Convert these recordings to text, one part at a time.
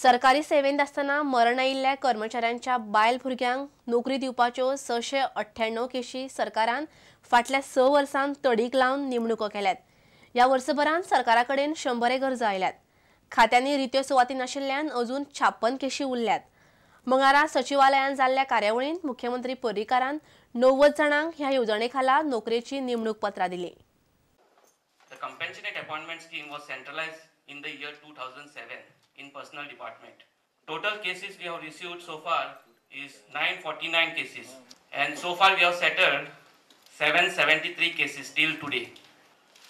सरकारी सेवेंत आसतना मरण आयिल्ल्या कर्मचाऱ्यांच्या बायल भुरग्यांक नोकरी दिवपाच्यो 698 केशी सरकारान फाटल्या 6 वर्सांत तडीक लावन नेमणुको केल्यात. ह्या वर्सभरांत सरकारा कडेन 100 गरजो आयल्यात. खात्यांनी रित्यो सुवाती नाशिल्ल्यान अजून 56 केशी उरल्यात. मंगळारा सचिवालयांत जाल्ल्या कार्यावळींत मुख्यमंत्री पर्रीकारान 90 जाणांक ह्या येवजणे खाला नोकरेची नेमणूक पत्रां दिली. The compassionate appointment scheme was centralized in the year 2007 in personnel department. Total cases we have received so far is 949 cases, and so far we have settled 773 cases till today.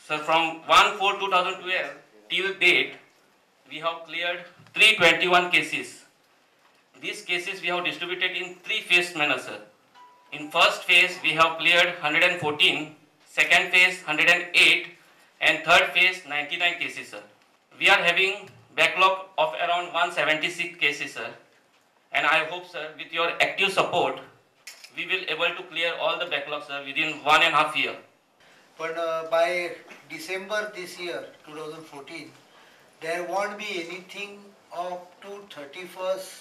So from 1/4/2012 till date, we have cleared 321 cases. These cases we have distributed in 3 phase manner, sir. In first phase we have cleared 114, second phase 108, and third phase 99 cases, sir. We are having backlog of around 176 cases, sir. And I hope, sir, with your active support, we will able to clear all the backlog, sir, within 1.5 year. But by December this year, 2014, there won't be anything up to 31st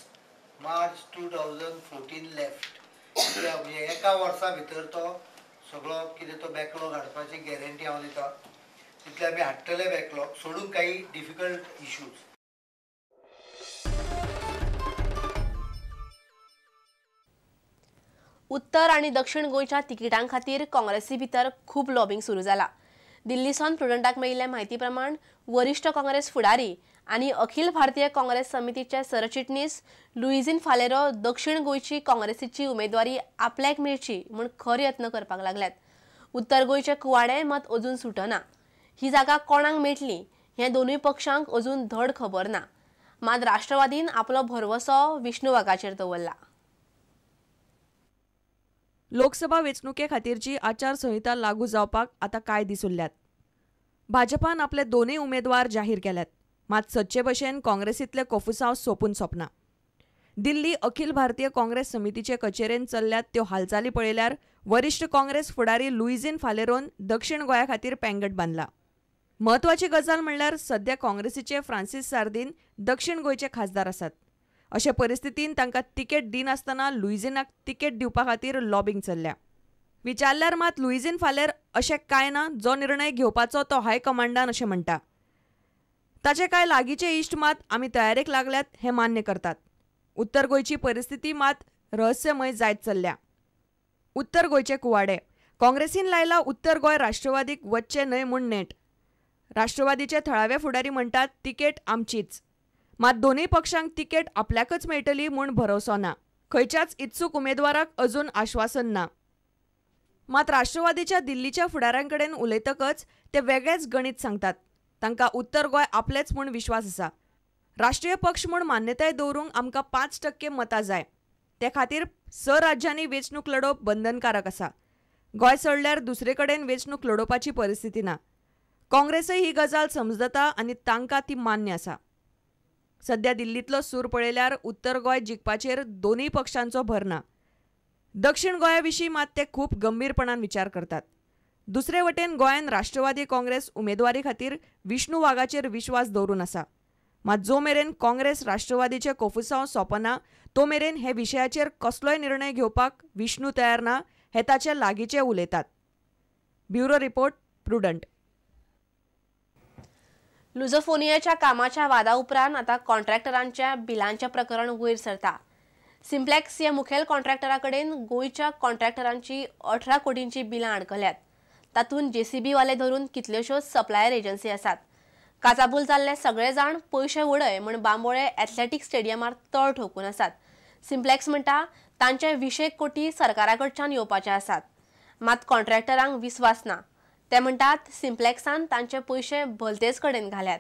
March 2014 left. एका वर्सा भितर तो सगळो कितें तो backlog हाडपाची guarantee हांव दिता. तितले आमी हाडटले बॅकलॉग सोडून काही डिफिकल्ट इश्यूज. उत्तर आनी दक्षिण गोंयच्या तिकिटां खातीर काँग्रेसी भितर खूब लॉबिंग सुरू जाला. दिल्लीसावन प्रुडंटाक मेळिल्ल्या म्हायती प्रमाण वरिश्ठ काँग्रेस फुडारी आनी अखिल भारतीय काँग्रेस समितीचे सरचिटणीस लुईझिन फालेरो दक्षिण गोंयची काँग्रेसीची उमेदवारी आपल्याक मेळची म्हूण खर यत्न करपाक लागल्यात. उत्तर गोंयचे कुवाडे मात अजून सुटना. ही जागा कोणाक मेळटली हें दोनूय पक्षांक अजून धड खबर ना. मात राष्ट्रवादीन आपलो भरवसो विष्णू वाघाचेर दवरला. लोकसभा वेंचणुके खातीरची आचारसंहिता लागू जावपाक आतां कांय दीस उरल्यात. भाजपान आपले दोनूय उमेदवार जाहीर केल्यात. मात सदचे भशेन काँग्रेसींतले कोफुसांव सोंपून सोंपना. दिल्ली अखिल भारतीय काँग्रेस समितीचे कचेरेन चल्ल्यात त्यो हालचाली पळयल्यार वरिश्ठ काँग्रेस फुडारी लुईझिन फालेरोन दक्षिण गोंया खातीर पेंगट बांदला. म्हत्वाची गजाल म्हणल्यार सध्या काँग्रेसीचे फ्रांसीस सार्दीन दक्षिण गोंयचे खासदार आसात. अशे परिस्थितीन तांकां तिकेट दिनासतना लुईझिनाक तिकेट दिवपा खातीर लॉबिंग चल्ल्या. विचारल्यार मात लुईझिन फालेर अशें कांय ना, जो निर्णय घेवपाचो तो हायकमांडान अशें म्हणटा. ताचे कांय लागींचे इश्ट मात आमी तयारेक लागल्यात हें मान्य करतात. उत्तर गोंयची परिस्थिती मात रहस्यमय जायत चल्ल्या. उत्तर गोंयचे कुवाडे काँग्रेसीन लायला उत्तर गोंय राष्ट्रवादीक वच्चें न्हय म्हूण नेट. राष्ट्रवादीचे थळावे फुडारी म्हणटात तिकेट आमचीच. मात दोनूय पक्षांक तिकेट आपल्याकच मेळटली म्हूण भरवसो ना. खंयच्याच इत्सूक उमेदवाराक अजून आश्वासन ना. मात राष्ट्रवादीच्या दिल्लीच्या फुडाऱ्यां कडेन उलयतकच ते वेगळेच गणीत सांगतात. तांकां उत्तर गोंय आपलेच म्हूण विश्वास आसा. राष्ट्रीय पक्ष म्हूण मान्यताय दवरूंक आमकां 5% मतां जाय. ते खातीर 6 राज्यांनी वेंचणूक लडोवप बंधनकारक आसा. गोंय सोडल्यार दुसरे कडेन वेंचणूक लडोवपाची परिस्थिती ना. काँग्रेसय ही गजाल समजता आनी तांकां ती मान्य आसा. सध्या दिल्लींतलो सूर पळयल्यार उत्तर गोंय जिखपाचेर दोनूय पक्षांचो भर ना. दक्षिण गोंया विशीं मात ते खूब गंभीरपणान विचार करतात. दुसरे वटेन गोंयान राष्ट्रवादी काँग्रेस उमेदवारी खातीर विष्णू वाघाचेर विश्वास दवरून आसा. मात जो मेरेन काँग्रेस राष्ट्रवादीचे कोफुसांव सोंपना तो मेरेन हे विशयाचेर कसलोय निर्णय घेवपाक विष्णू तयार ना हे ताचे लागींचे उलयतात. Bureau report, Prudent. लुझोफोनियाच्या कामाच्या वादा उपरांत आतां कॉन्ट्रॅक्टरांच्या बिलांचें प्रकरण वयर सरता. सिम्प्लेक्स ह्या मुखेल कॉन्ट्रॅक्टरा कडेन गोंयच्या कॉन्ट्रॅक्टरांची 18 कोटींची बिलां आडकल्यात. तातूंत जेसीबी वाले धरून कितल्योश्योच सप्लायर एजन्सी आसात. काचाबूल जाल्ले सगळे जाण पयशे उडय म्हूण बांबोळे एथलेटीक स्टेडियमार तळ ठोकून आसात. सिम्प्लेक्स म्हणटा तांचे 20 कोटी सरकारा कडच्यान येवपाचे आसात. मात कॉन्ट्रॅक्टरांक विस्वास ना. ते म्हणटात सिम्प्लेक्सान तांचे पयशे भलतेच कडेन घाल्यात.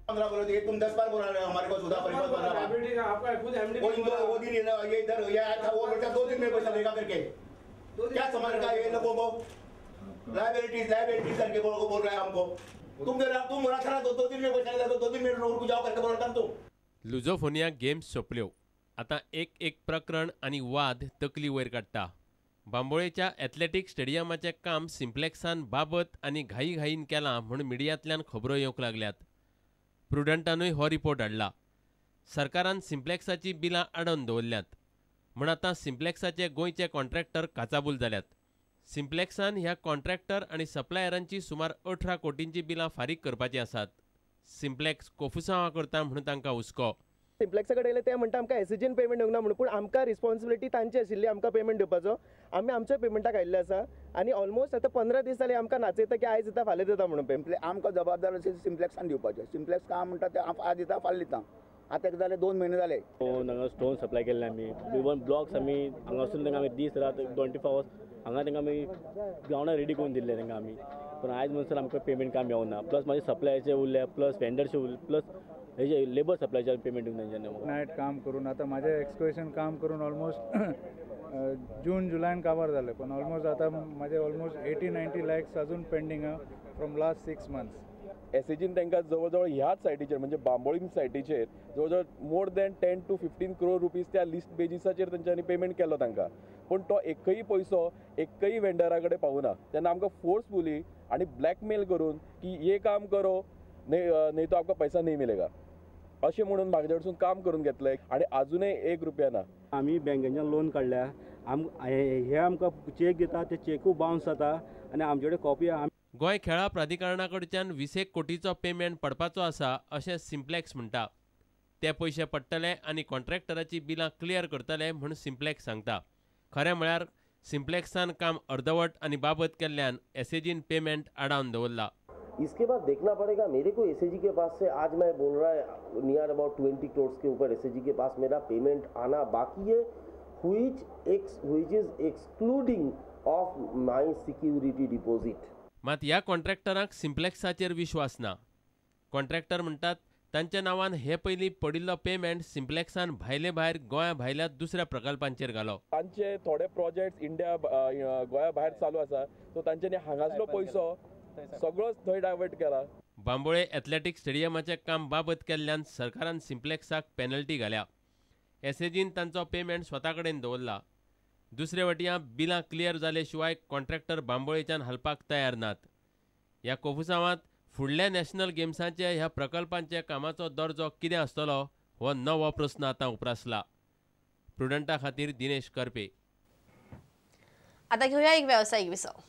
बोलो ये तुम 10 बार बोला रहे हो हमारे को सुधा परिवार बना रहा है आपका खुद एमडी वो वो दिन ये इधर ये आया था वो बेटा 2 दिन में पैसा देगा करके क्या समझ रखा है ये लोगों को. लायबिलिटीज लायबिलिटीज करके बोल रहा है हमको. तुम तुम बोला था ना 2 दिन में पैसा देगा, 2 दिन में रुक जाओ करके बोला था तुम. लुझोफोनिया गेम्स सोंपल्यो. आतां एक एक प्रकरण आनी वाद तकली वयर काडटा. बांबोळेच्या एथलेटीक स्टेडियमाचें काम सिम्प्लेक्सान बाबत आनी घाईघाईन केलां म्हूण मिडियांतल्यान खबरो येवंक लागल्यात. प्रुडंटानूय हो रिपोर्ट हाडला. सरकारान सिम्प्लेक्साची बिलां आडोवन दवरल्यांत म्हूण आतां सिम्प्लेक्साचे गोंयचे कॉन्ट्रॅक्टर काचाबूल जाल्यात. सिम्प्लेक्सान ह्या कॉन्ट्रॅक्टर आनी सप्लायरांची सुमार 18 कोटींची बिलां फारीक करपाचीं आसात. सिम्प्लेक्स कोफुसांवां करता म्हूण तांकां हुस्को. सिम्प्लेक्सा कडेन येयले ते म्हणटा आमकां एसएजीन पेमेंट दिवंक ना म्हणून, पूण आमकां रिस्पॉन्सिबिलिटी तांची आशिल्ली आमकां पेमेंट दिवपाचो. आमी आमच्या पेमेंटाक आयिल्ले आसा आनी ऑलमोस्ट आतां 15 दीस जाले आमकां नाचयता की आयज दिता फाल्यां दिता म्हणून पेमेंट. आमकां जबाबदार अशें सिम्प्लेक्सान दिवपाचें. सिम्प्लेक्स काम म्हणटा ते आज दिता फाल्यां दिता. आतां जाले 2 म्हयने जाले. हांगा स्टोन सप्लाय केल्ले आमी, इवन ब्लॉक्स आमी हांगासून तांकां आमी दीस रात 24 आवर्स हांगा तांकां आमी ग्रावंडार रेडी करून दिल्ले तांकां आमी. पूण आयज म्हणसर आमकां पेमेंट काम मेळना. प्लस मागीर सप्लायाचे उरले, प्लस वेंडर्सचे उरले, प्लस हेजे लेबर सप्लायचे पेमेंट दिवंक तेंच्यांनी. नायट काम करून आतां म्हाजें एक्सक्वेशन काम करून ऑलमोस्ट जून जुलायन काबार जालें, पण ऑलमोस्ट आतां म्हाजें ऑलमोस्ट 80-90 लॅक्स अजून पेंडींग आहा फ्रॉम लास्ट 6 मंथ्स. एसएजीन तांकां जवळ जवळ ह्याच सायटीचेर म्हणजे बांबोळीम सायटीचेर जवळ जवळ more than 10 to 15 crore rupees त्या लिस्ट बेजिसाचेर तेंच्यांनी पेमेंट केलो तांकां, पूण तो एकय पयसो एकय वेंडरा कडेन पावना. तेन्ना आमकां फोर्सफुली आनी ब्लॅकमेल करून की ये काम करो नहीं तो आपका पैसा नहीं मिलेगा अशें म्हणून म्हाजे कडसून काम करून घेतलें आनी आजुनय 1 रुपया ना. आमी बँकेच्यान लोन काडल्या, हे आमकां चॅक दिता ते चॅकूय बाउन्स जाता आनी आमचे कडेन कॉपी. गोंय खेळां प्राधिकरणा कडच्यान 20 कोटीचो पेमेंट पडपाचो आसा अशें सिम्प्लेक्स म्हणटा. ते पयशे पडटले आनी कॉन्ट्रॅक्टराची बिलां क्लियर करतले म्हूण सिम्प्लेक्स सांगता. खरें म्हळ्यार सिम्प्लेक्सान काम अर्दवट आनी बाबत केल्ल्यान एसएजीन पेमेंट आडावन दवरला. इसके बाद देखना पड़ेगा मेरे को एसएजी के पास से. आज मैं बोल रहा है नियर अबाउट 20 करोड़ के ऊपर एसएजी के पास मेरा पेमेंट आना बाकी है, which is excluding of my security deposit. मात ह्या कॉन्ट्रॅक्टरांक सिम्प्लेक्साचेर विश्वास ना. कॉन्ट्रॅक्टर म्हणटात तांच्या नांवान हे पयलीं पडिल्लो पेमेंट सिम्प्लेक्सान भायले भायर गोंया भायल्या दुसऱ्या प्रकल्पांचेर घालो. तांचे थोडे प्रोजेक्ट्स इंडिया गोंया भायर चालू आसा, सो तांच्यांनी हांगासलो पयसो सगळोच थंय डायवर्ट केला. बांबोळे एथलेटीक स्टेडियमाचें काम बाबत केल्ल्यान सरकारान सिम्प्लेक्साक पेनल्टी घाल्या. एसएजीन तांचो पेमेंट स्वता कडेन दवरला. दुसरे वटयां बिलां क्लियर जाले शिवाय कॉन्ट्रॅक्टर बांबोळेच्यान हालपाक तयार नात. ह्या कोफुसांवांत फुडल्या नॅशनल गेम्सांचे ह्या प्रकल्पांच्या कामाचो दर्जो कितें आसतलो हो नवो प्रस्न आतां उप्रासला. प्रुडंटा खातीर दिनेश करपे. आतां घेवया एक वेवसायीक विसव.